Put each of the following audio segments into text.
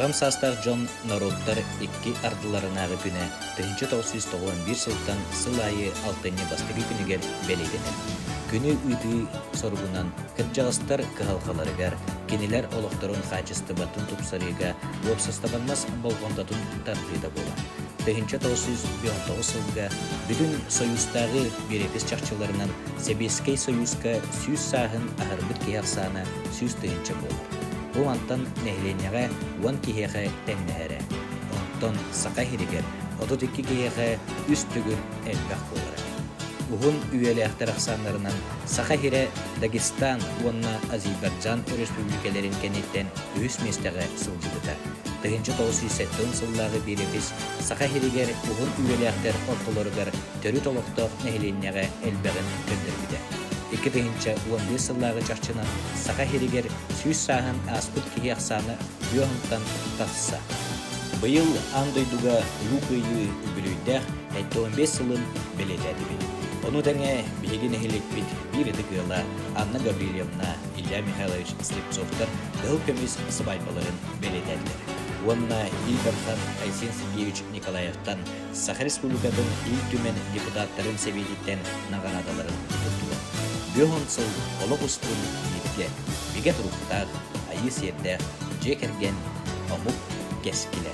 Аҕам саастаах дьон норуоттар икки ардыларынааҕы күнэ 1991 сылтан сыл аайы алтынньы бастакы күнүгэр бэлиэтэнэр. Күнү ыытыы соругунан кырдьаҕастар кыһалҕаларыгар, кинилэр олохторун хаачыстыбатын тупсарыыга уопсастыбаннас болҕомтотун тардыыта буолар. 1959 сылга Бүтүн Союзтааҕы биэрэпис чахчыларынан Сэбиэскэй Союзка 100 сааһын аһарбыт киһи ахсаана 100 000 буолар. Бу мантан нэһилиэнньэҕэ 10 киһиэхэ тэҥнэһэрэ. Онтон Саха сиригэр 32 киһиэхэ үс төгүл элбэх буолара. Уһун үйэлээхтэр ахсааннарынан Саха сирэ Дагестан уонна Азербайджан өрөспүүбүлүкэлэрин кэнниттэн үһүс миэстэҕэ сылдьыбыта. 1970 сыллааҕы биэрэпис Саха сиригэр уһун үйэлээхтэр ортолоругар төрүт олохтоох нэһилиэнньэҕэ элбэҕин көрдөрбүтэ. 2015 сыллааҕы чахчынан Саха сиригэр 100 сааһын ааспыт киһи ахсаана үөһүнтэн тахса. Быйыл аан дойдуга Улуу Кыайыы үбүлүөйдээх 75 сылын бэлиэтээтибит. Ону тэҥэ биһиги нэһилиэкпит биир ытык ыала Анна Гаврильевна, Илья Михайлович Слепцовтар кыһыл көмүс сыбаайбаларын бэлиэтээтилэр. Уонна Ил Дархан Айсен Сергеевич Николаевтан Саха Республикатын Ил Түмэн депутаттарын сэбиэтиттэн наҕараадаларын туттулар. Бүөһүн сыл олох устун бииргэ, бигэ туруктаах, айыы сиэрдээх дьиэ кэргэн, омук кэскилэ.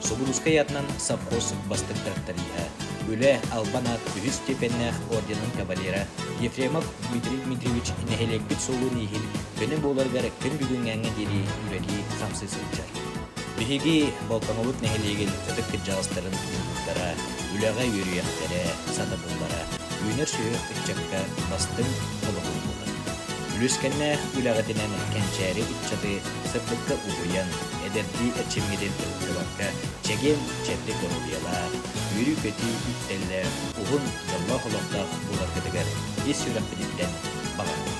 Субуруускай аатынан совхоз бастыҥ тракториһа, үлэ албан аат үһүс степеннээх орденын кавалера Ефремов Дмитрий Дмитриевич нэһилиэкпит суолун-ииһин көнө буоларыгар күн бүгүҥҥээҥҥэ диэри үлэлии-хамсыы сылдьар. Биһиги Болтоҥобут нэһилиэгин ытык кырдьаҕастарын дьулуурдара, үлэҕэ үөрүйэхтэрэ, сатабыллара үүнэр сүһүөх ыччакка бастыҥ холобур буолар. Үлүскэннээх үлэҕитинэн кэнчээри ыччаты сырдыкка угуйан, эдэрдии эрчимҥитин ыһыктыбакка чэгиэн чэбдик доруобуйалаах, үөрүү-көтүү үктэллээх, уһун дьоллоох олохтоох буоларгытыгар ис сүрэхпититтэн баҕарабыт.